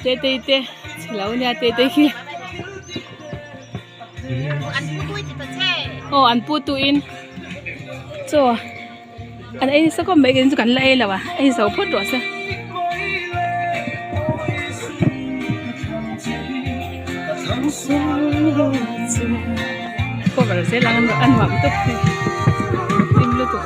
Tetei te chhelo nia Tetei khi aw an pu tu in chaw an ei nasa khawp mai kei chu kan la ei lo a ei zo phawt rawh se. Cover zel ang a nuam tawp hi hlim lutuk.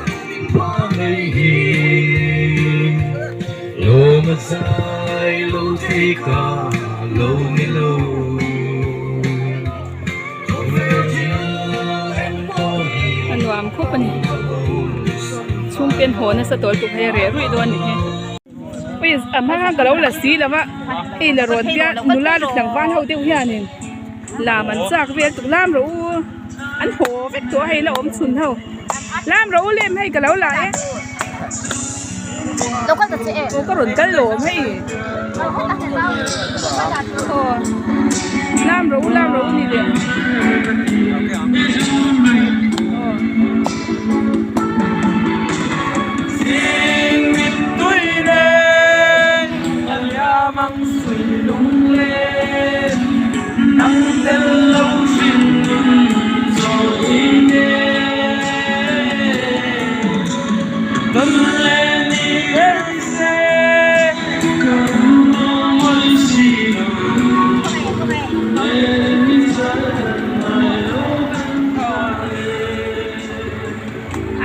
A nuam khawp a ni chhungten haw nasa tawl tuk hei a reh ruih dawn a nih hi ui a hma khan ka lo la si lo va hei la rawn tia nula leh tlangval ho deuh hianin lam an chak vel tuk lam rawh u an haw vek tawh a hei la awm chhun ho lam rawh u lem hei ka lo la e. Aw ka rawn kal lawm hei aw lam rawh u lam rawh u ni leh aw.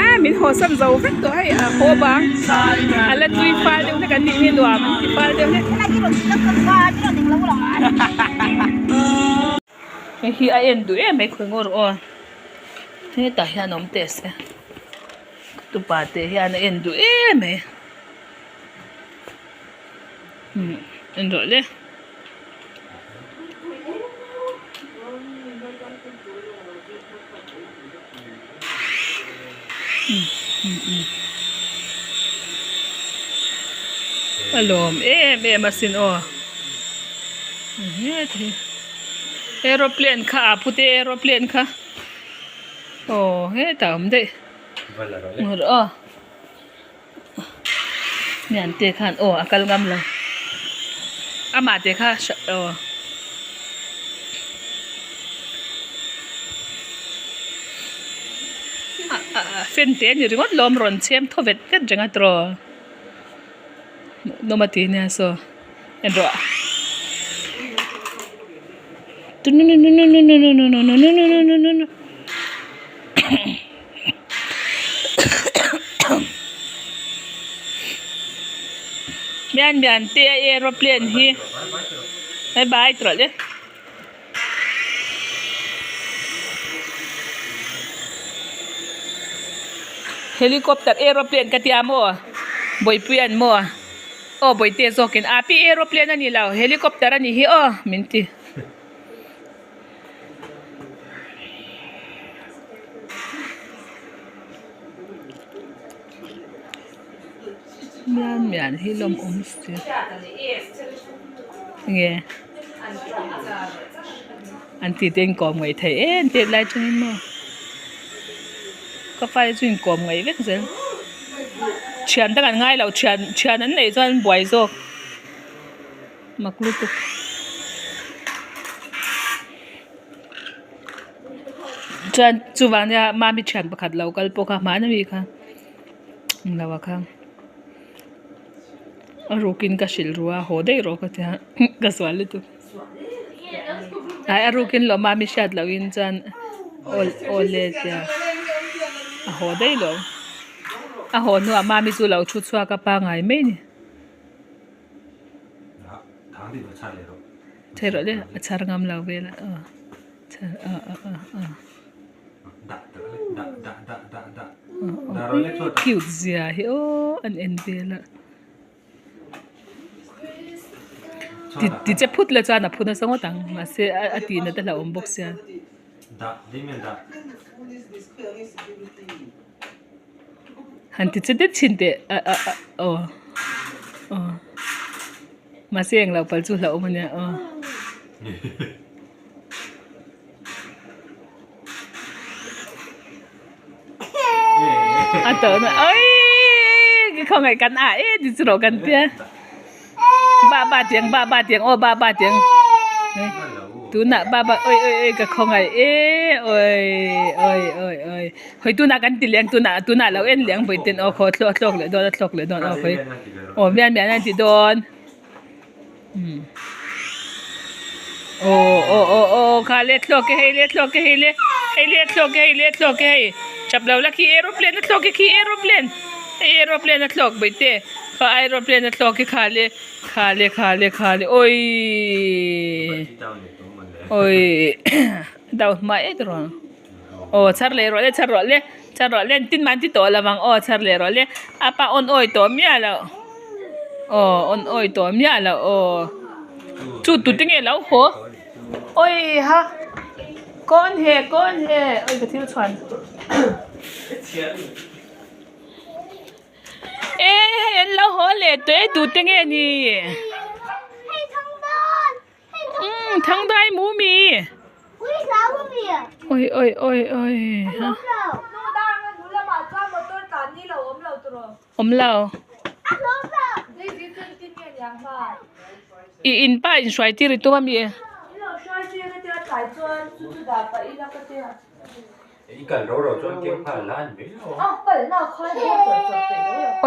A min haw san zo vek tawh hei a haw bang a la tui fal deuh hlek an nih hi nuam an ti fal deuh hlek. Hei hi a en duh em mai khawi ngawr aw hetah hian awm teh se tupa te hian a en duh em mai umm en rawh le. A lawm em em asin aw aeroplane kha a pute aeroplane kha aw hetah a awm daih aw Niante khan aw a kal ngam lo amah te kha aw. Fan te a ni ringawt lawm rawn chhem thaw vet vet reng a tiraw hmuhnawm a ti nia saw en rawh Mian mian te a aeroplane hi bye bye tih rawh le. Helicopter aeroplane ka tia maw bawihpui an maw aw bawihte zawkin a pi aeroplane a ni lo helicopter a nih hi aw min ti. Mian mian hi lawm awm si nge an tih te inkawm ngaih theih em tep lai chungin maw ka file chu inkawm ngaih vek zel thian dang an ngai lo thian thian an neih chuan an buai zawk. Mak lutuk. Chuan chuvang nia mami thian pakhat lo kal pawh kha hmanah mi kha englo ah kha a rukin ka hrilh ru a haw daih rawh ka tia ka sual lutuk. Ai a rukin lo mami hriat lohin chuan aw aw le tia a haw daih lo. A haw hnuah mami chu lo thu chhuak a pangai mai a ni. Thei rawh le a chhar ngam lo vel a aw chhar a a a a cute zia hi aw an en vel a ti che phut la chuan a phu nasa ngawt ang mahse a tih nat a hlauhawm bawk sia. Han ti che det thin teh a a a aw aw mahse englo pal chu hlauhawm ania aw. A tawhna awii khawngaih kan ah e ti chu rawh kan tia. Ba ba tiang ba ba tiang aw ba ba tiang tunah ba ba oi oi oi ka khawngaih e oi oi oi oi hawi tunah kan ti leng tunah tunah lo en leng vawi ten aw khaw a thlawk leh dawn a thlawk leh dawn aw khawi aw mian mian an ti dawn. Aw aw aw aw kha le thlawk e hei le thlawk e hei le hei le thlawk e hei le thlawk e hei chap lo la khi aeroplane a thlawk e khi aeroplane hei aeroplane a thlawk mai te kha aeroplane a thlawk e kha le kha le kha le kha le awii awii down hma et rawh aw chhar leh rawh le chhar rawh le chhar rawh le tin man ti tawh lo vang aw chhar leh rawh le a pa awn awi tawh miah loh aw awn awi tawh miah loh aw chu tute nge lo haw awi ha kawn he kawn he awi ka thil chhuan e hei an lo haw leh tawh e tute nge ni. Umm thangdai mu mi oi oi oi oi ha awm lo i in pa in hruai tir i tum ami.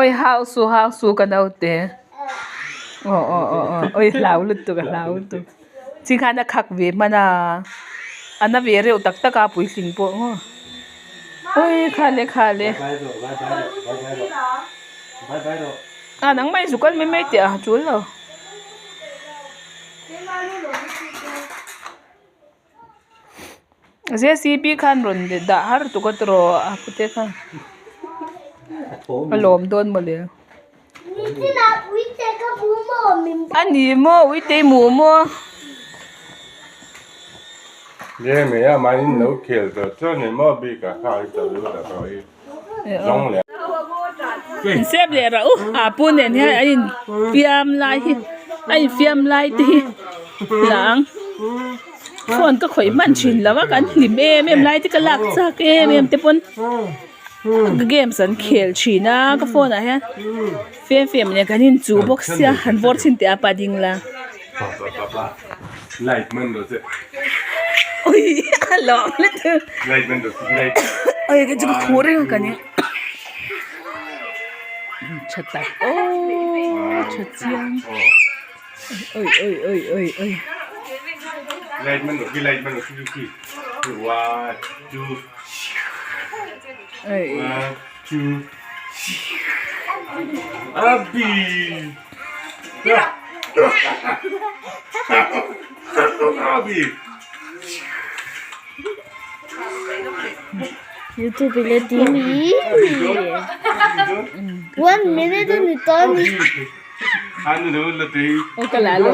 Oi hau su hau su ka naute aw aw aw aw oi hlau lutuk a hlau lutuk chi khan a khak ve hman a a na ve reuh tak tak a puitling pawh maw oi khale khale a nangmah in zu kal mai mai teh a tul lo. J c b khan rawn dah har tuk a tiraw a pute khan a lawm dawn mawle a ni maw uite i hmu maw. Sep leh rah u a pu nen hian an in fiam lai hi a in fiam lai te hi la ang phone ka khawih hman thin lo a kan hlim em em lai te ka lak chak em em te pawn games an khel thin a ka phone ah hian fem fem nen kan in chuh bawk sia han vawr chhin teh a pa ding la ui a lawm lutuk ui ka chu ka khuh reng a ka nia tha tak aw tha chiang ui ui ui ui ui. YouTube ile timi one minute ni to ni Ôi ka la lo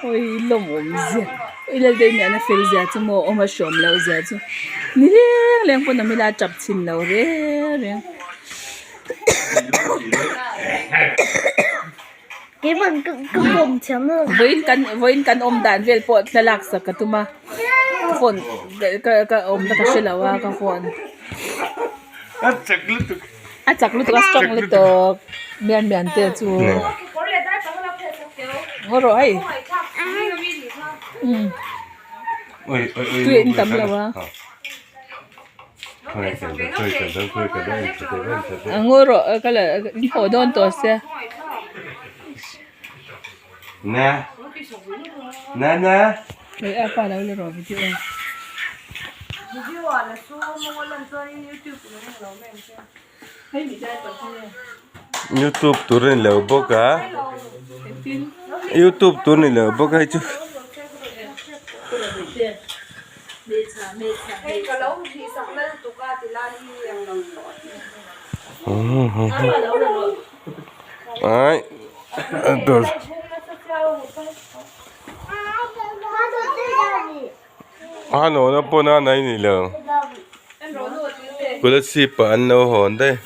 oi lawm awm zia oi lal dei miahna fel zia chu maw awm a hrawm loh zia chu ni leng leng pawn awm ila a tap chhin lo reng reng. Vawiin kan vawiin kan awm dan vel pawh thlalak sak ka tum a ka phone ka ka awmna ka hre lo a ka phone a chak lutuk a strong lutuk mian mian te chu ngaw rawh hei umm tui a in tam lo a. A ngaw rawh ka la in haw dawn tawh sia. Hei a pa lo la rawh video. Youtube tur a ni lo bawk a youtube tur a ni lo bawk a hei chu. Ai a nawhna pawn a nai ni lo Kolasib ah an lo hawn daih.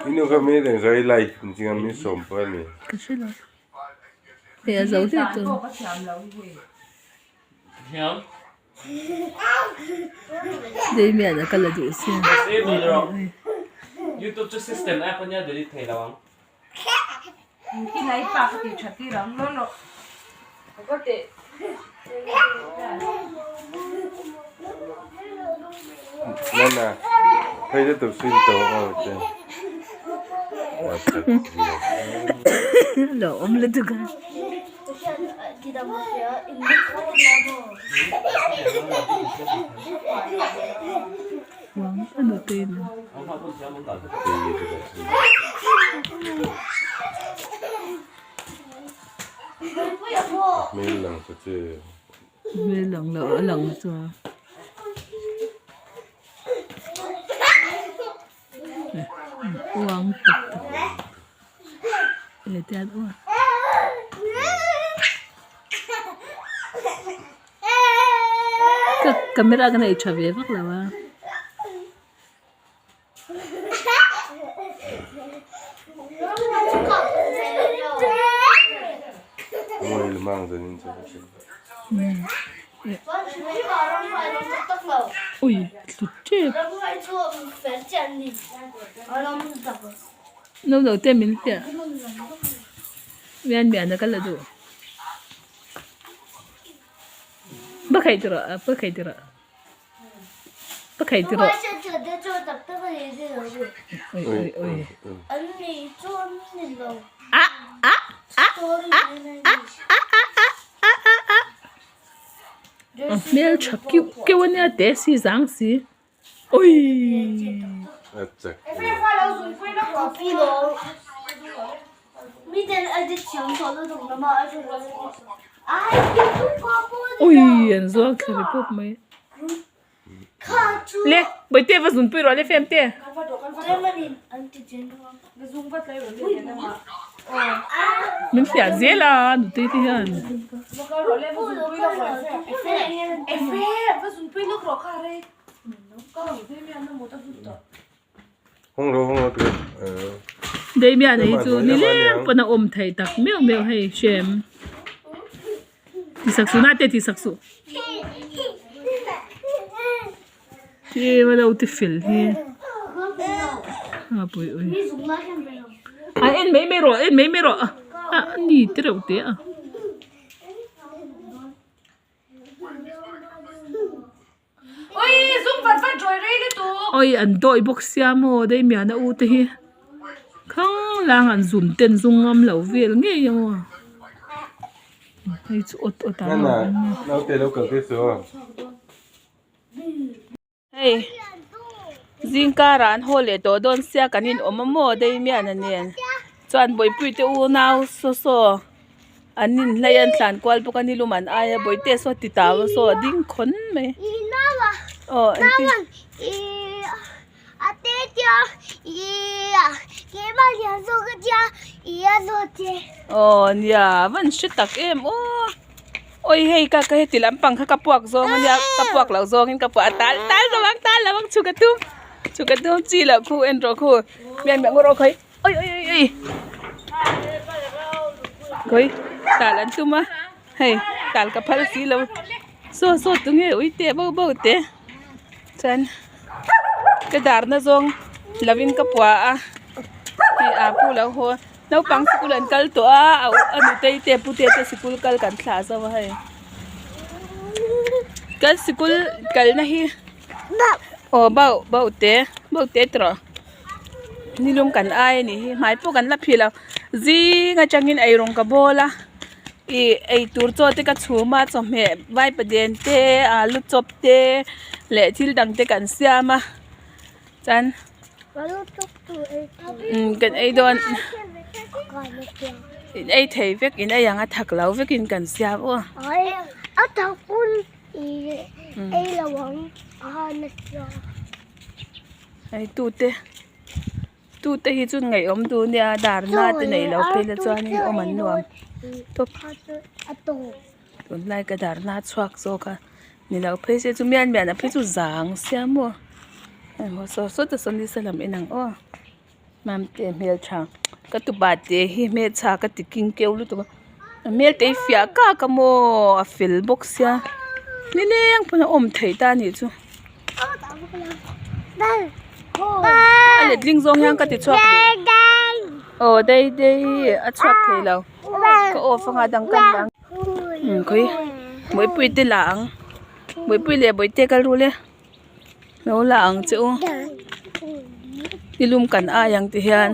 Inu kha mi reng zai like chinga mi sawm pawh a ni. Ka hre lo. Hei a zo hle tawh. Damian a kal a duh sia. Nana hei te tur sin tawh aw te. Lo awm lutuk a. Hmel lang ta che. Hmel lang loh a lang chuan. Uang tak tak he tian uang. Ka camera ka nei tha ve vak lo a. Ui tlu tep. No lo te min hliah. Mian mian a kal a duh. Pakhat rawh a pakhat rawh. Pakhat rawh. Ui ui ui. A a a a a a a a a a a. A hmel tha kiuh kiuh a nia te si zang si. Ui. Ui an zuang thla ri pawp mai. Le bawihte va zun pui rawh le fem te. Min hliah zel a nutei te hian. Damian hi chu nileng pawn a awm thei tak meuh meuh hei hrem ti sak suh na te ti sak suh tlem a lo ti fel hi a pui ui a en mai mai rawh en mai mai rawh a ni te reuh te a. Oi an dawih bawk sia maw Damian a u te hi khang lang an zum ten zum ngam lo vel ngei ang aw hei chu awt awt ang hei zingkar ah an haw leh tawh dawn sia kan in awm a maw Damian a nen chuan bawihpui te unau saw saw. An inhlei an tlan kual bawk a ni lum an ai a bawihte saw ti tau a saw a ding khawn mai aw engtin aw nia a van hre tak em aw awi hei ka ka heti lampang kha ka puak zawng ania ka puak loh zawngin ka puah a tal tal lo ang tal lo ang chhuk a tum chhuk a tum chi loh khu en rawh khu mian miah ngawt rawh khawi. Oi oi oi oi khawi tal an tum a hei tal ka phal si lo saw saw tunge ui te bo bo te chuan ka dar na zawng lovin ka pua a hei a pu lo haw naupang sikul an kal tawh a a nutei te a pute te sikul kal kan thlah zo a hei kan sikul kalna hi aw bauh bauh te bauh te tawh. Nilum kan ai a nih hi hmai pawh kan la phih lo zing atangin eirawng ka bawl a ih eitur chaw te ka chhum a chawhmeh vaipaden te alu chawp te leh thil dang te kan siam a chuan umm kan ei dawn in ei thei vek in ei ang a thak lo vekin kan siam aw. Eitute. tu te hi chu ngaihawm duh nia dar na te neih loh phei la chuanin awm an nuam tawp tunlai ka dar na chhuak zawk a ni lo phei se chu mian mian ah phei chu zang sia maw emaw saw saw te sawn nisa lam en ang aw mamte hmeltha ka tupa te hi hmeltha ka ti king keu lutuk a a hmel te hi fiah kak a maw a fel bawk sia nileng pawn a awm theih ta a nih chu. A letling zawng hian ka ti chhuak duh aw dei dei a chhuak thei lo ka off anga dang kan dang umm khawi bawihpui te la ang bawihpui leh bawihte kal ru le lo la ang che u nilum kan ai ang ti hian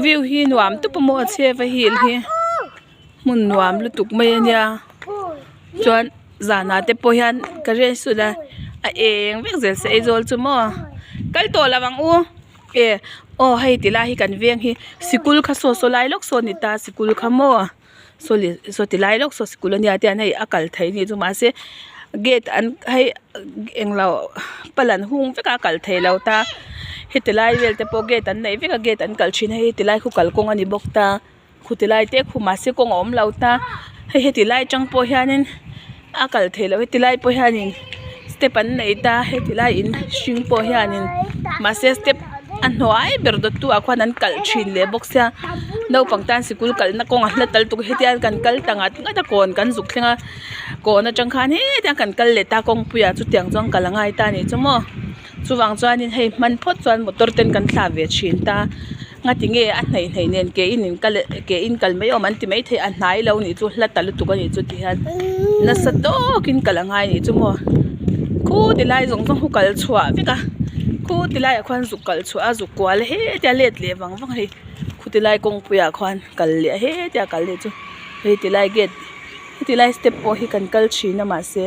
view hi nuam tawp a maw a chhe va hil hi. Hmun nuam lutuk mai a nia chuan zanah te pawh hian ka riat suit a a eng vek zel se Aizawl chu maw kal tawh lo ang u e aw hei ti lai hi kan veng hi sikul kha saw saw lai lawk saw a ni ta sikul kha maw saw leh saw ti lai lawk saw sikul a nia te hian hei a kal theih a ni chu mahse gate an hei englo pal an hung vek a a kal theih loh ta heti lai vel te pawh gate an neih vek a gate an kalh thin a hei ti lai khu kalkawng a ni bawk ta. Khuti lai te khumah se kawng a awm lo ta hei heti lai atang pawh hianin a kal theih loh heti lai pawh hianin step an nei ta heti lai in hring pawh hianin mahse step a hnuai ber dawt tu ah khuan an kalh thin leh bawk sia naupang tan sikul kalna kawng a hla tal tuk hetiang hian kan kal ta ngat ngat a kawn kan zuk thleng a kawn atang khan hetiang kan kal leh ta kawngpui ah chutiang chuan kal a ngai ta a nih chu maw chuvang chuanin hei hman phawt chuan motor ten kan thlah ve thin ta. Nga ti nge a hnaih hnaih nen ke in in kal ke in kal mai awm an ti maithei a hnai lo nih chu hla ta lutuk a nih chu ti hian nasa tawkin kal a ngai a nih chu maw khu ti lai zawng zawng khu kal chhuah vek a khu ti laiah khuan zuk kal chhuah a zuk kual hetia let leh vang vang a hei khu ti lai kawngpui ah khuan kal leh hetia kal leh chu hei ti lai gate heti lai step pawh hi kan kal thin a mahse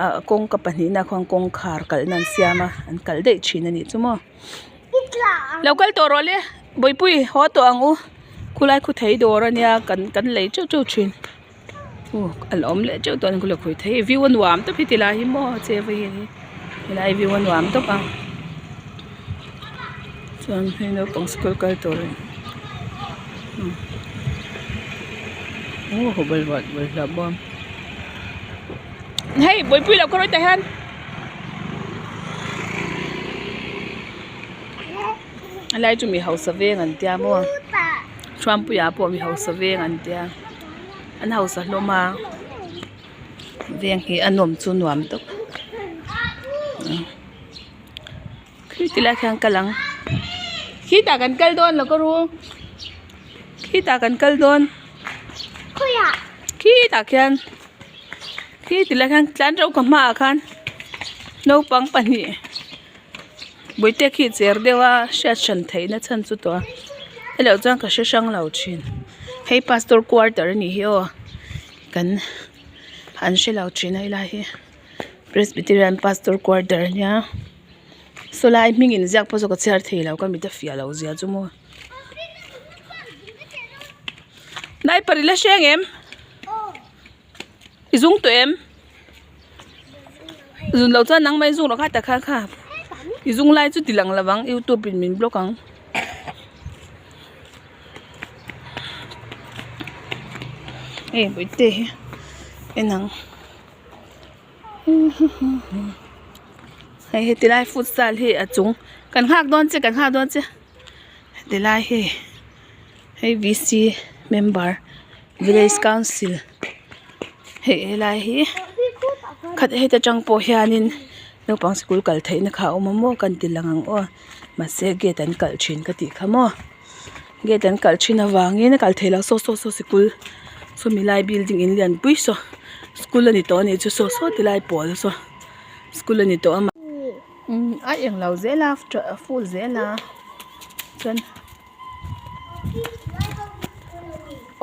ah kawngka pahnihna ah khuan kawngkhar kalhna an siam a an kalh daih thin a nih chu maw. Lo kal tawh rawh le Bawihpui haw tawh ang u khulai khu thei dawr a nia kan kan lei teuh teuh thin aw a la awm leh teuh tawh a ni khulai khawi thei view a nuam tawp hi ti lai hi maw che vawi hi helai view a nuam tawp a chuan hei naupang school kal tur aw bawlhhlawh bawm hei Bawihpui lo khaw rawih tah hian. A lai chu mi hausa veng an tia maw Thuampuia pawh mi hausa veng an tia an hausa hlawm a veng hi a nawm chu nuam tawp khi ti lai khian kal ang khitah kan kal dawn lo ka ru khitah kan kal dawn khitah khian. Khi ti lai khan tlan reuh ka hmaah khan naupang pahnih bawihte khi cher deuh a hriat hran theih na chhan chu tawh a hello chuan ka hre hrang lo thin hei pastor quarter a nih hi aw kan an hre lo thin a helai hi presbyterian pastor quarter a nia saw lai hming inziak pawh saw ka chhiar thei lo ka mit a fiah loh zia chu maw diaper i la hreng em. I zung tawh em? Zun loh chuan nangmah in zung rawh kha ta kha kha i zung lai chu ti lang lo vang youtube in min block ang. Hei bawihte hi en ang hei heti lai futsal hi a chung kan nghak dawn che kan nghak dawn che heti lai hi. Hei V C member village council hei helai hi khat heta tang pawh hianin naupang sikul kal theihna kha a awm a maw kan ti lang ang aw mahse gate an kalh thin ka tih kha maw gate an kalh thin avangin a kal theih loh saw saw saw sikul sawmi lai building in lian pui saw school a ni tawh a nih chu saw saw ti lai pawl saw school a ni tawh a a englo zel a full zel a chuan.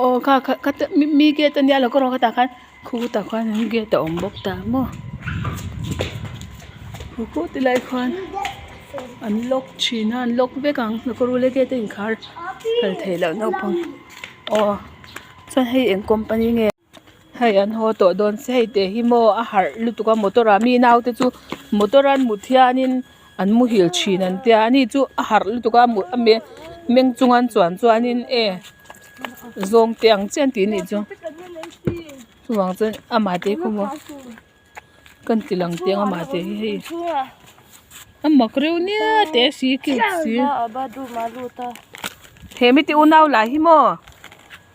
Aw kha kha kha te mi gate ania lo ka rawh khatah khan khutah khuan gate a awm bawk ta maw khu khu ti lai khuan an lock thin a an lock vek ang lawkawrule gate a inkhar kal theih loh naupang aw chuan hei eng company nge. Hei an haw tawh dawn se hei teh hi maw a harh lutuk a motor ah mi naute chu motor an mut hianin an muhil thin an tia ani chu a harh lutuk a a meng chung an chuan chuanin e zawng te ang chian tih anih chu chuvang chuan amah te khaw maw kan ti lang teh ang amah te hi hei a mak reuh nia teh si cute si he mite unau lah hi maw.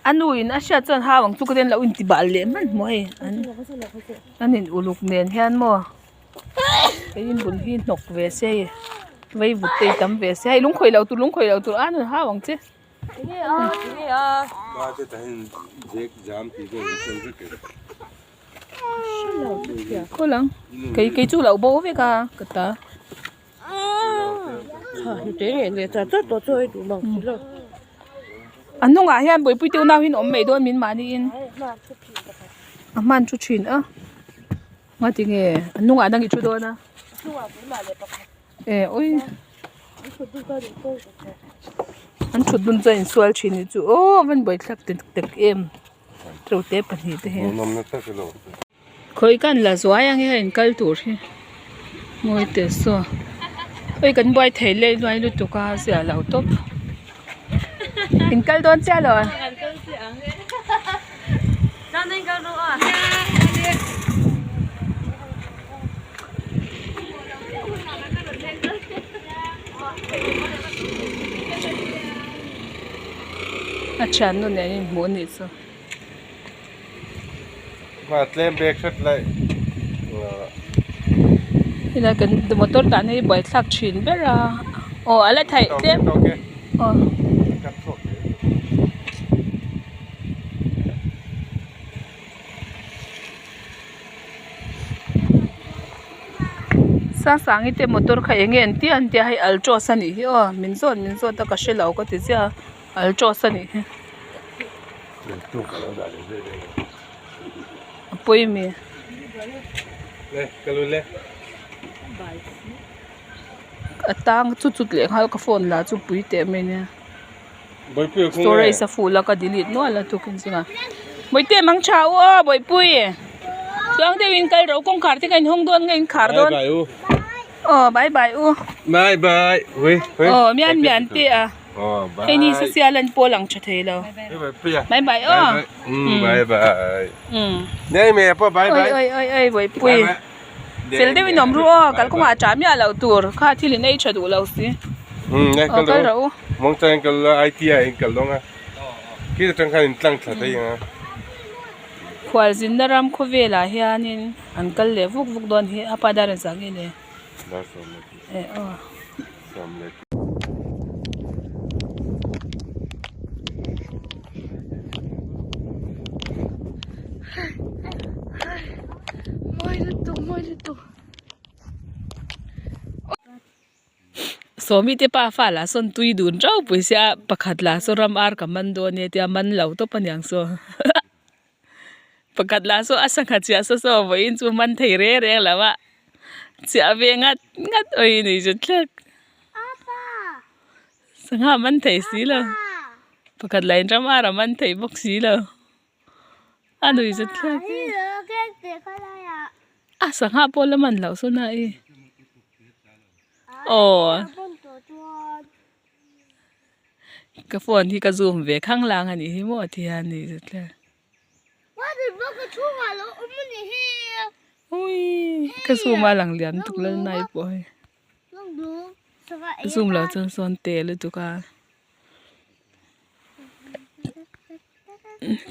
A nu in a hriat chuan hau ang chu ka ten lo inti bal leh hmanhmawh hei an an in uluk nen hian maw hei in bul hi hnawk ve se hei vaivut te hi tam ve se hei lungkhawih loh tur lungkhawih loh tur a nun hau ang che. Khaw lang kei kei chu lo bo vek a ka ta. A hnungah hian buaipui te unau hian awm mai dawn min mahniin a hman thu thin a ngati nge a hnungah nang i thu dawn a e ui an thut dun chuan insual thin hi chu aw a van buaithlak tek tek em tute pahnih te hian. Khawi kan la zuai ang e in kal tur hi ngawi teh saw hei kan buai thei leh nuai lutuk a zia lo tawp in kal dawn chiah lo a. A thiannu nen inhmuh a nih chu. Tlem bek hret lai Helai kan motor dahna hi buaithlak thin ber a aw a la theih tlem aw. Sangsangi te motor kha eng nge an tia an tia hei altroz a nih hi aw min zawt min zawt a ka hre lo ka ti chiah a altroz a nih hi. A pawi mi. A tang chu chut leh nghal ka phone lah chu pui teh mai nia. Storage a full a ka delete nual a tukin chungah. Bawihte mang tha u aw bawihpui. Chuang deuhin kal ro kawngkhar te kha in hawng dawn nge in khar dawn. Aw bye bye u. Bye bye. Aw mian mian te a. Hei ni social an pawl ang tha thei lo. Bye bye aw. Bye bye. Nei me pawh bye bye. Oi oi oi bawihpui. Fel deuhin awm ru aw kalkawngah a ṭah miah loh tur kha thil in ei ṭha duh lo si. Aw kal rawh u. Mawngchang in kal la ITI in kal dawn a. Khi atang khan in tlang thla thei ang a. Khualzinna ram khawvelah hianin an kal leh vuk vuk dawn hi a pa dar in zah nge le. Dar sawm leh Eh aw. Sawm leh. Sawmi te pa fa lah sawn tui dun rau pui sia pakhat lah saw ram ar ka man dawn e tia man lo tawp aniang saw pakhat lah saw a sangha chiah saw saw vawiin chu man thei reng reng lo a chiah ve ngat ngat awih a ni chu thlek sangha man thei si lo pakhat lah in ram ar a man thei bawk si lo. A nui zet thlak hi. A sangha pawh la man loh sawn a i. Aw. Ka phone hi ka zoom ve khang lang a nih hi maw ti hian a nui zet thlak. Ui ka zoom a lang lian tuk lal nai pawh hei. Zoom loh chuan sawn te lutuk a.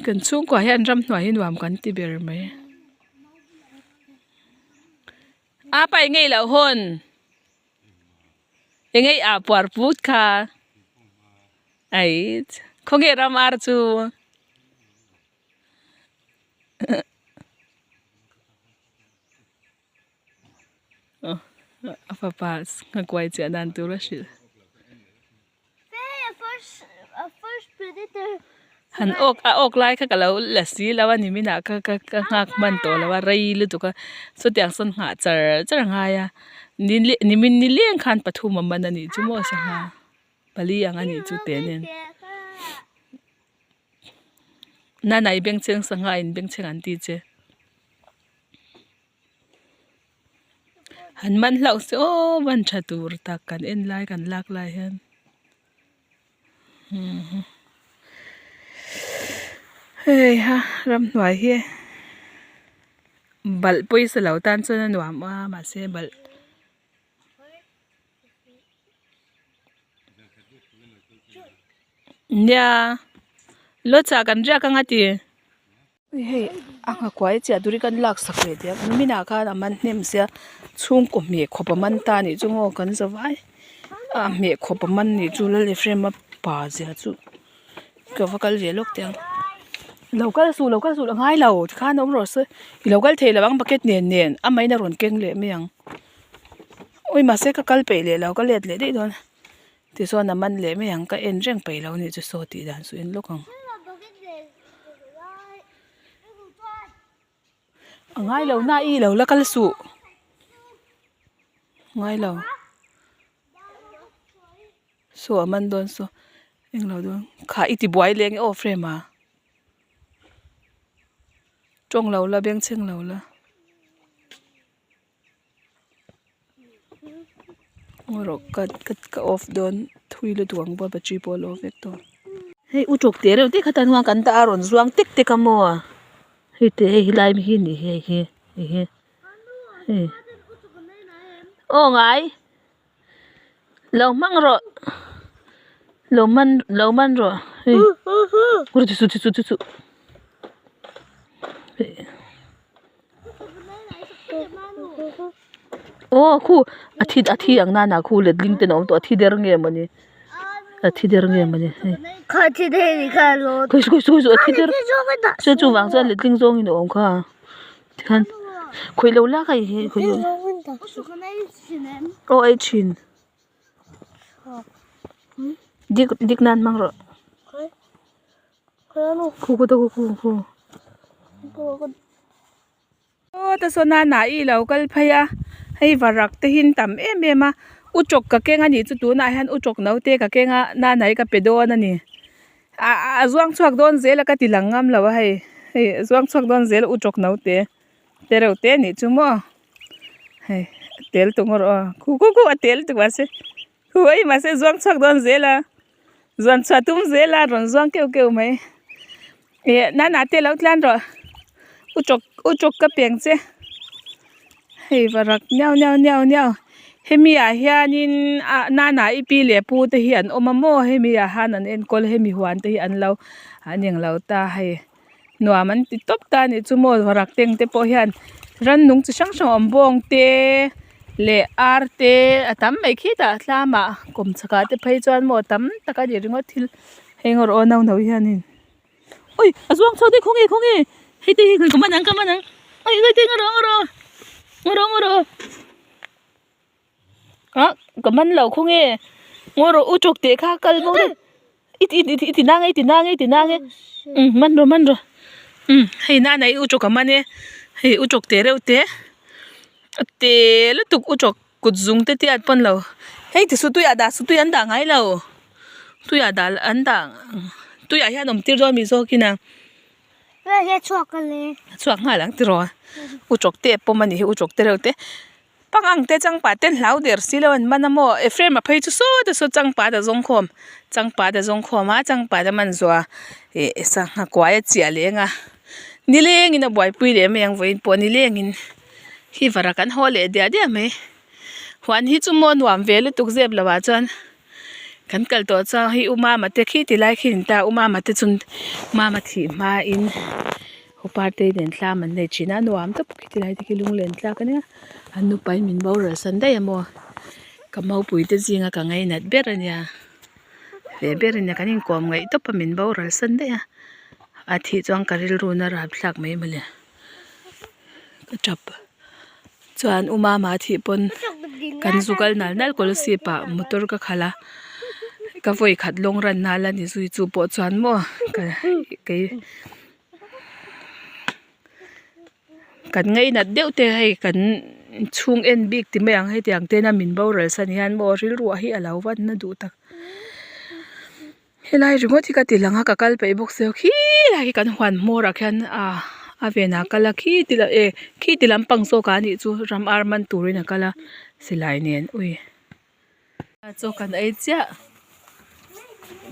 Kan chhungkua hian ramhnuai hi nuam kan ti ber mai. A pa eng ngei loh hawn eng ngei ah puar put kha ai khawnge ram ar chu. A fapa nghakuai chiah dan tur a hrilh. Han awk a awk lai kha ka lo la si lo a ni minah ka ka ka nghak hman tawh lo a rei lutuk a chutiang sawn nghah char char a ngai a nimin nileng khan pathum a man a nih chu maw sangha pali ang a nih chu teh nen. Nanai bengchheng sangha in bengchheng an ti che. Han man hlauh se aw van tha tur tak kan en lai kan lak lai hian hei ha ramhnuai hi balh pawisa lo tan chuan a nuam a mahse balh. Nia lawchah kan riak anga ti. Hei a nghakuai chiah turi kan lak sak leh tih a minah khan a man hnem sia chhungkaw hmeh khawp a man ta anih chu maw kan za vai a hmeh khawp a man nih chu lal Ephraim a pa zia chu ka va kal ve lawk teh ang lo kal suh lo kal suh a ngai lo tikhan awm rawh se i lo kal thei lo ang bucket nen nen amahin a rawn keng leh mai ang awi mahse ka kal peih leh lo ka let leh daih dawn. Tichuan a man leh mai ang ka en reng peih lo anih chu saw tih dan chu en lawk ang. A ngai lo na i lo la kal suh ngai lo saw a man dawn saw englo dawn kha i ti buai leh ang e aw frame ah tawng lo la bengchheng lo la. Rawh ka ka off dawn thui lutuk ang pawh battery pawh a lo vek tawh. Hei u chawk teh reuh te kha tan khan kan dah a rawn zuang tek tek a maw hei teh hei helai hi a ni hei hi hei hi hei aw ngai lo hmang rawh lo man lo man rawh hei ti suh ti suh ti suh. Aw khu a thi a thi ang nana khu letling ten a awm tawh a thi der nge mawni a thi der nge mawni hei khawi saw khawi saw a thi der chu chuvang chuan letling zawngin a awm kha tikhan khawih lo la kha hi khawih lo aw ei thin dik dik nan hmang rawh. Khu khu khu khu khu aw ta sawn a nah i lo kal phei a hei varak te hi an tam em em a utawk ka keng a nih chu tunah hian utawk no te ka keng a nanai ka pe dawn a ni ah a zuang chhuak dawn zel a ka ti lang ngam lo a hei hei a zuang chhuak dawn zel a utawk no te te reuh te a nih chu maw hei a tel tung erawh a khu khu khu a tel tuk mahse khu hei mahse a zuang chhuak dawn zel a. Zuan chhuah tum zel a rawn zuang keuh keuh mai ih nana te lo tlan rawh u chawk u chawk ka peng che hei varak niau niau niau niau hemi ah hianin ah nana i pi leh pu te hi an awm a maw hemi ah han an enkawl hemi huan te hi an lo an englo ta hei nuam an ti tawp ta a nih chu maw varak teng te pawh hian rannung chi hrang hrang a awm bawng te leh ar te a tam mai khitah tlamah kawm chhakah te phei chuan maw tam tak a ni ringawt thil heng erawh no no hianin ui a zuang chho daih khawnge khawnge hei te hi ka man ang ka man ang ui hei te ngaw rawh ngaw rawh ngaw rawh ngaw rawh ah ka man lo khawnge ngaw rawh u chawk teh kha kal bo daih i ti i ti nang e i ti nang e i ti nang e umm man rawh man rawh umm hei nana hi u chawk a man e hei u chawk teh reuh te a te lutuk u chawk kut zung te te an pawn lo hei ti suh tuiah dah suh tui an dah ngai lo tuiah dah an dah tuiah hian awm tir dawn mi zawk in a. A chhuak nghal ang tiraw u chawk te pawm a nih hi u chawk te reuh te. Pangang te changpa ten hlau der si lo an man a maw Ephraim a phei chu saw te saw changpa ta zawng khawm changpa ta zawng khawm a changpa ta man zuah ih sangha kuai a chiah leng a nileng in a buaipui leh mai ang vawiin pawh nileng in hi varak an haw leh diah diah mai huan hi chu maw nuam ve lutuk zep lo ah chuan kan kal tawh chuan hei u mama te khi ti lai khi an ta u mama te chu mama thih hma in. Upa te nen tlam an nei thin a nuam tak bawk hi tilai te khi lunglen tlak ania an nupain min boral san daih a maw ka mopui te zinga ka ngainat ber ania ve ber ania kan inkawm ngaih tawp a min boral san daih a a thih chuan ka rilru na rapthlak mai mawle ka tap chuan u mama thih pawn kan zu kal nal nal kawlsip ah motor ka khalh a ka vawi khat lawng ran nal a ni zui chu pawh chuan maw ka kei. Kan ngainat deuh te hei kan chhung en bik ti mai ang hetiang tena min boral san hian maw rilru ah hi a lo van na duh tak. Helai ringawt hi ka ti lang a ka kal peih bawk sia khilai hi kan huan hmawr ah khian ah a venah a kal a khi ti eh khi ti lampang zawk ah anih chu ram ar man turin a kal a silai nen ui chaw kan ei chiah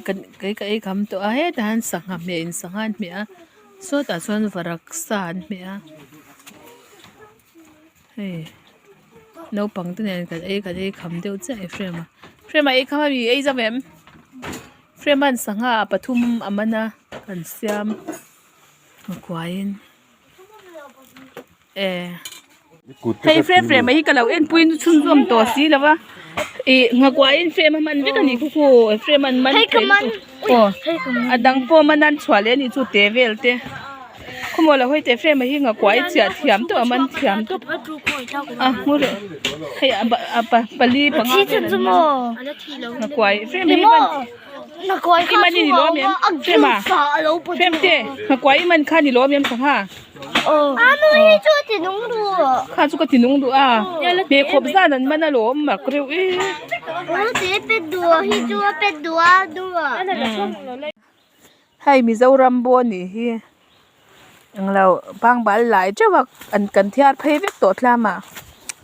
kan kei ka ei kham tawh a hetah hian sangha hmeh in sangha an hmeh a sawtah chuan varak sa an hmeh a hei naupang te nen kan ei kan ei kham deuh chiah Ephraim-a Ephraim-a ei kham ami ei zam em Ephraim-a'n sangha pathum a man a kan siam kuaiin eh hei frame frame hi ka lo en pui chhunzawm tawh si lo va ih nghakuaiin frame a hman vek a nih khu khu frame an man thei lutuk aw a dang pawh man an chhuah leh a nih chu te vel te khawmaw lo hawi teh frame hi nghakuai chiah thiam tawh a man thiam tawp a hmu reh hei a pali panga vel an man nghakuai frame hi man i man hi ni lawm em frame a frame te nghakuai i man kha ni lawm em sangha. Kha chu ka ti nung duh a hmeh khawp zan an man alawm mak reuh e. Hei Mizoram pawh a nih hi englo pangbal lai teuh a an kan thiar phei vek tawh tlam ah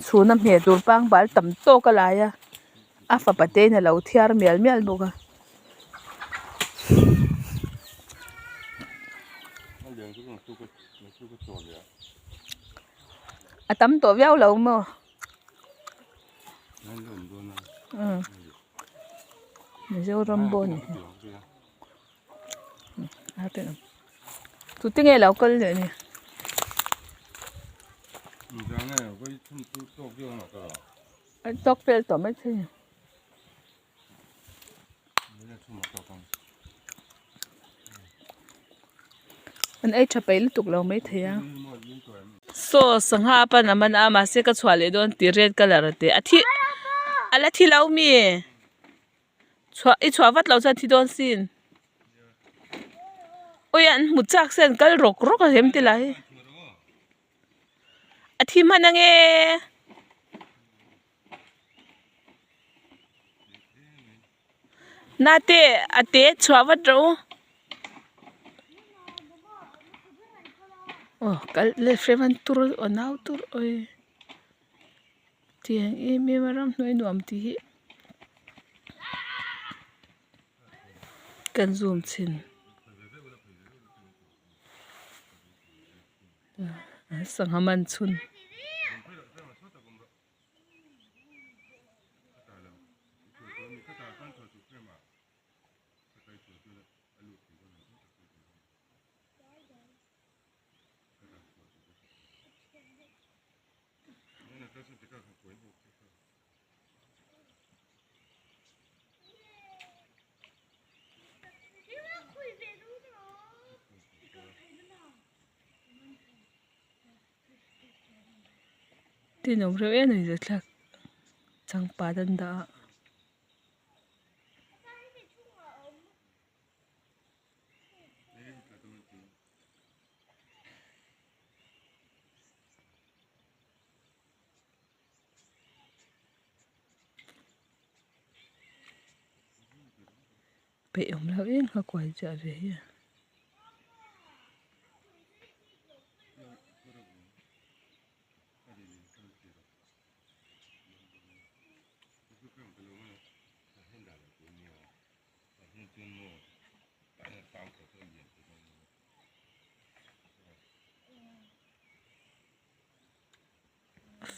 chhuna hmeh tur pangbal tam tawk a lai a a fapa te in a lo thiar mial mial bawk a. A tam tawh viau lo maw Mizoram pawh a ni tute nge lo kal leh ni. Tawk fel tawh mai thei. An ei tha peih lutuk lo maithei a saw sangha a pan a man a mahse ka chhuah leh dawn tih red colour a te a thi a la thi lo mi chhuah i chhuah vat loh chuan a thi dawn sin awi an hmu chak se an kal rawk rawk a hem te lah hi a thi hman ange. Nate a te chhuah vat rawh u aw kal leh hrem an tur aw nau tur awi tiang em em a ramhnuai nuam tih hi kan zoom chhin sangha man chhun. Tin awm reuh em ani thlak changpat an dah a. Peih awm loh em kha kuai chiah ve hi a.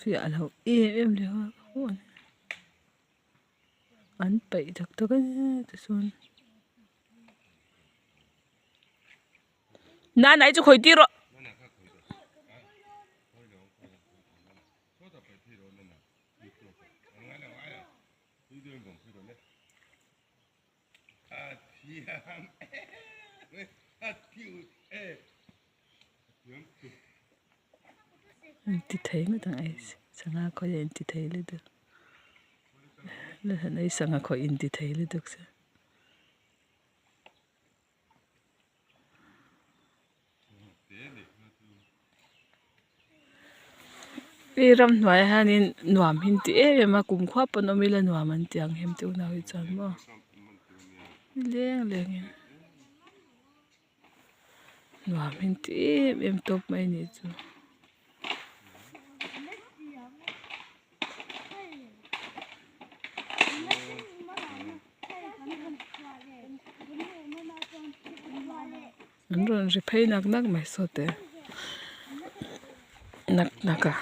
Fiah loh em em leh a an paih tak tak a tichuan nanai chu khawi tir rawh. Inti thei ngawt ang ei sangha khawi a inti thei lutuk la han ei sangha khawi inti thei lutuk se. I ramhnuaiah hianin nuam hi an ti em em a kumkhua pawn awm ila nuam an ti ang hem te unau hi chuan maw. Nileng lengin nuam in ti em em tawp mai a nih chu. An rawn ri phei nak nak mai saw te nak nak a.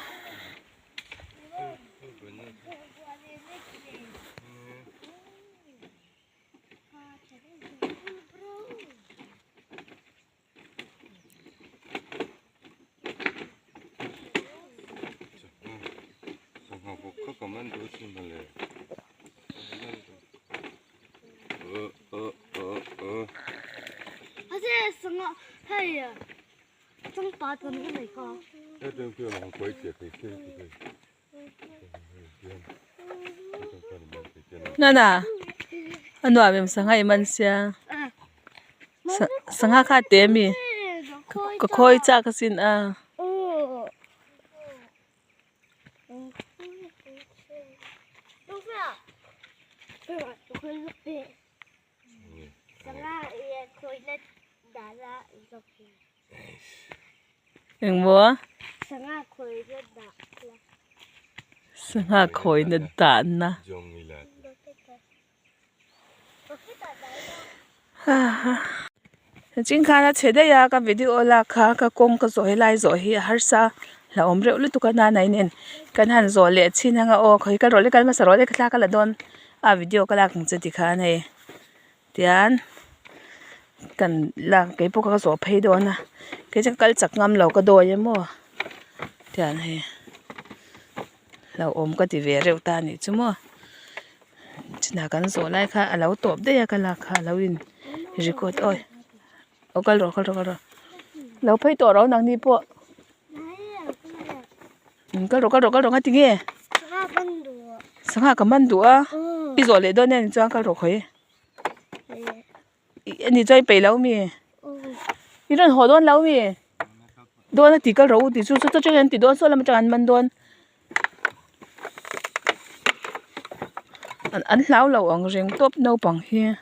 Nana a nuam em sangha i man sia sangha kha a te ami ka khawi chak asin a. Engmaw? Sangha khawina dahna. Ching khan a chhe daih a ka video lak kha ka kawng ka zawh helai zawh hi a harsa hlauhawm reuh lutuk a nanai nen kan han zawh leh chhin ang a aw khawi ka rawh le kal hmasa rawh le ka thla ka la dawn a video ka lak ang che tikhan hei tian kan lak keipawh ka zawh phei dawn a kei chu ka kal chak ngam lo ka dawi emaw tian hei hlauhawm ka ti ve reuh ta a nih chu maw china kan zawh lai kha a lo tawp daih a ka lak kha a lo in record awi aw kal rawh kal rawh kal rawh lo phei tawh ro nangni pawh kal rawh kal rawh kal rawh nga tinge sangha ka man duh a i zawh leh dawn em chuan kal rawh khawi ani chuan i peih lo mi i rawn haw dawn lo mi dawn a ti kal rawh u tih chu chu chu an ti dawn saw lam atang an man dawn an hlau lo ang reng tawp naupang hi.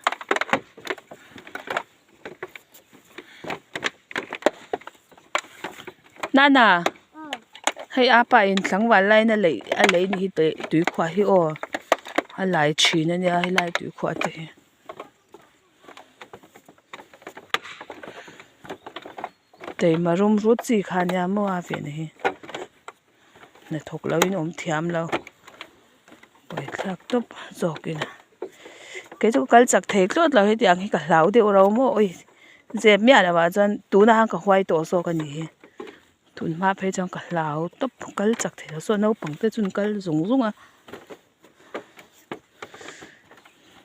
Nana hei a pa in tlangval laina leih a lei ni hi tuikhuah hi aw a lai thin a nia helai tuikhuah te hi. Taima rum rut chi kha nia maw a vehna hi hnathawk lo in awm thiam lo buaithlak tawp zawk in kei chu ka kal chak thei thlawt lo hetiang hi ka hlau deuh ro maw awi zep miah lo ah chuan tunah khan ka huai tawh zawk a ni hi tun hma phei chuan ka hlau tawp kal chak thei lo saw naupang te chu an kal zung zung a.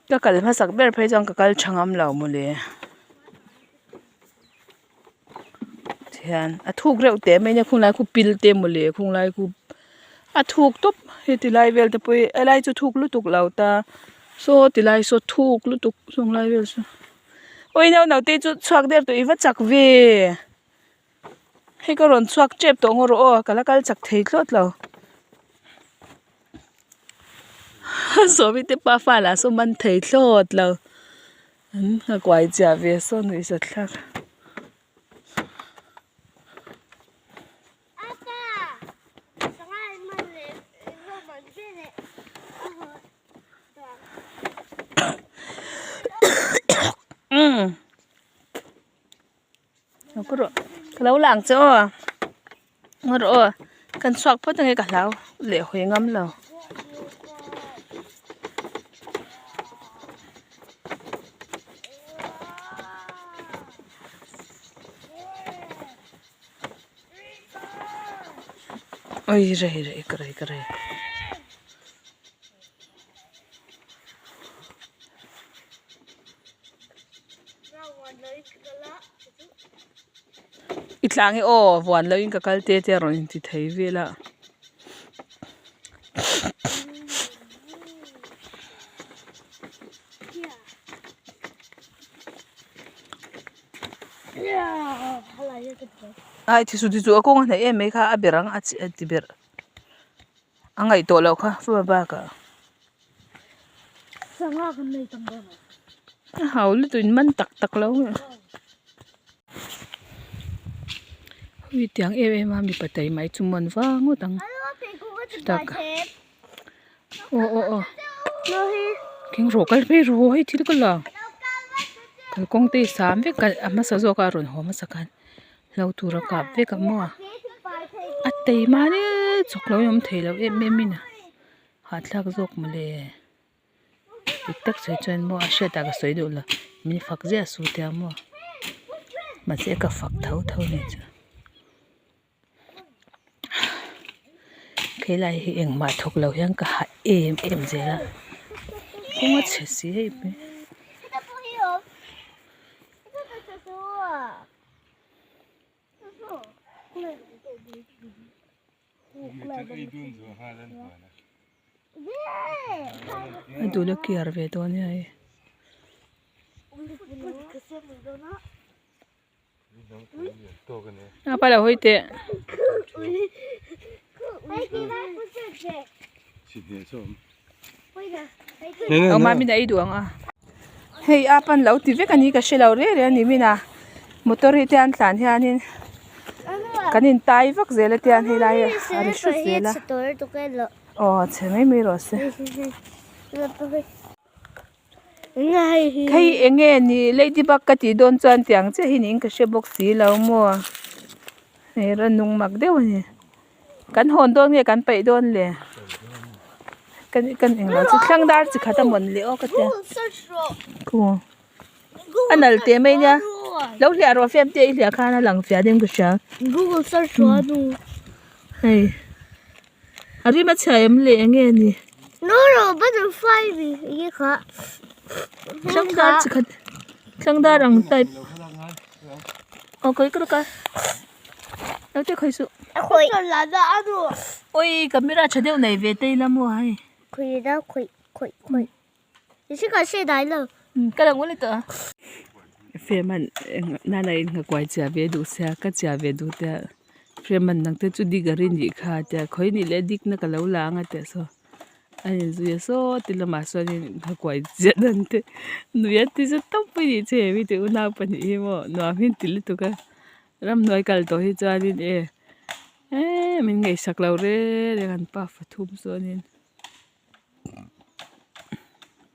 Ka kal hmasak ber phei chuan ka kal tha ngam lo mawle tihian a thuk reuh teh mai nia khunglai khu pil te mawle khunglai khu a thuk tawp heti lai vel te pawh hi helai chu thuk lutuk lo ta saw ti lai saw thuk lutuk sawnglai vel saw awi naute chu chhuak der tawh i va chak ve. Hei ka rawn chhuak tep tawh ngaw rawh aw ka la kal chak thei thlawt lo sawmi te pa fa lah saw man thei thlawt lo an nghakuai chiah ve saw nuih zat thlak. Ka lo lang che aw ngaw rawh aw kan chhuak phawt ange ka hlau leh hawi ngam lo. Oi rei rei ka rei ka rei. I tlang hi aw vuan loh in ka kal te te a rawn inti thei vel a. Ai thisu thisu a kawng a hnaih em mai kha a ber ang a ti ber a ngaih tawh loh kha fur bakah. A hau lutuk in man tak tak lo nge ui tiang em em a mipa tai mai chu mawn vang ngawt ang chutah ka aw aw aw keng rawh kal phei rawh hei thil ka la kalkawng te hi sam vek a a hmasa zawk a rawn haw hmasa khan hlo tur a kap vek a maw a tei mahni chawk lo awm thei lo em em in a hahthlak zawk mawle. Dik tak sawi chuan maw a hriat ah ka sawi duh lo min fak ziah su tia maw mahse ka fak tho tho a nih chu helai hi engmah thawk lo hian ka hah em em zel a kawng a chhe si hei mai. A dul a kiar ve dawn nia hei. A pa lo hawi teh. Aw mami na ei duh ang a. Hei a pan lo ti vek a ni ka hre lo reng reng a ni min a motor hi te an tlan hianin kan in tai vak zel a tiang helai a ri hrut zel a aw chhe mai mai rawh se. Hei eng nge ni ladybug ka tih dawn chuan tiang chiah hi niin ka hre bawk si lo maw hei rawn nung mak deuh a ni. Kan hawn dawn nge kan peih dawn le kan kan englo chu thlang dar chi khat a mawn le aw ka tia khu a nal teh mai nia lo hliah rawh fiam te i hliah khan a lang fiah deuh ka hria hei a rim a chhia em le eng nge ni thlang dar chi khat thlang dar ang type aw kawi ka rawk a. Naute khawi suh. Ui camera tha deuh nei ve te ila maw hei. Ka lang ul tawh a. Frame an nana in nghakuai chiah ve duh sia ka chiah ve duh te a frame an nang te chu dik a rin nih kha a tia khawi nih leh dik na ka lo la ang a tia saw a inzui a saw ti lamah sawn in nghakuai chiah dan te nuih a ti za tawp mai ni che hemi te unau pahnih hi maw nuam hi an ti lutuk a. Ramhnuai kal tawh hi chuanin e eee min ngaihsak lo reng reng an pa fathum chuanin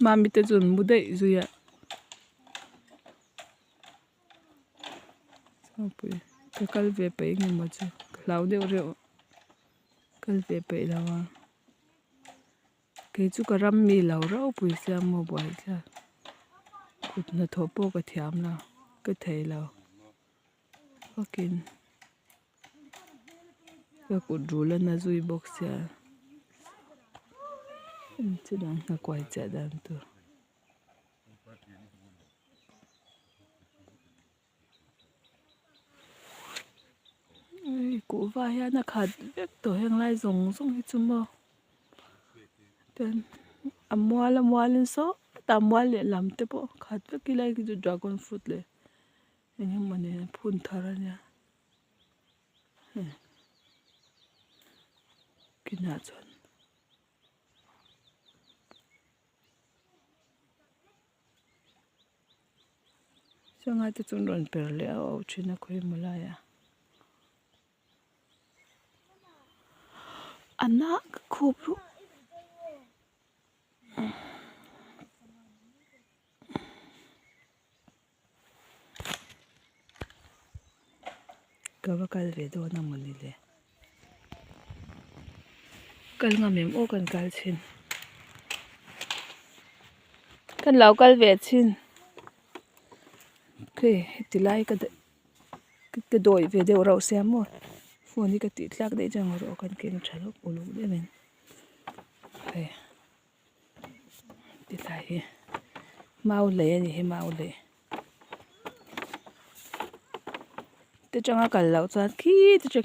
mami te chu an mu daih zui a ka kal ve peih nge maw chu ka hlau deuh reuh kal ve peih lo a kei chu ka ram mi lo ropui sia maw buaithlak kut hnathawh pawh ka thiam lo ka thei lo. Vakin ka kut rul a na zui bawk sia chudang nghakuai chiah dan tur. Kuhva hian a khat vek tawh heng lai zawng zawng hi chu maw ten a mual a mualin saw tah mual lehlam te pawh khat vek ila khi chu dragon fruit leh. Eng emaw nen phun thar a nia hei kinah chuan sangai te chu an rawn per leh auh auh thin a khawi emaw laiah a nak khup ruh. Ka va kal ve dawn a mawni le kal ngam em aw kan kal chhin kan lo kal ve chhin hei heti lai ka ka dawi ve deuh rauh sia maw phone hi ka tih tlak daih chuan erawh kan keng tha lawk uluk deuh in hei. Tilai hi mau lei a ni hi mau lei te tanga kal loh chuan khi te chu.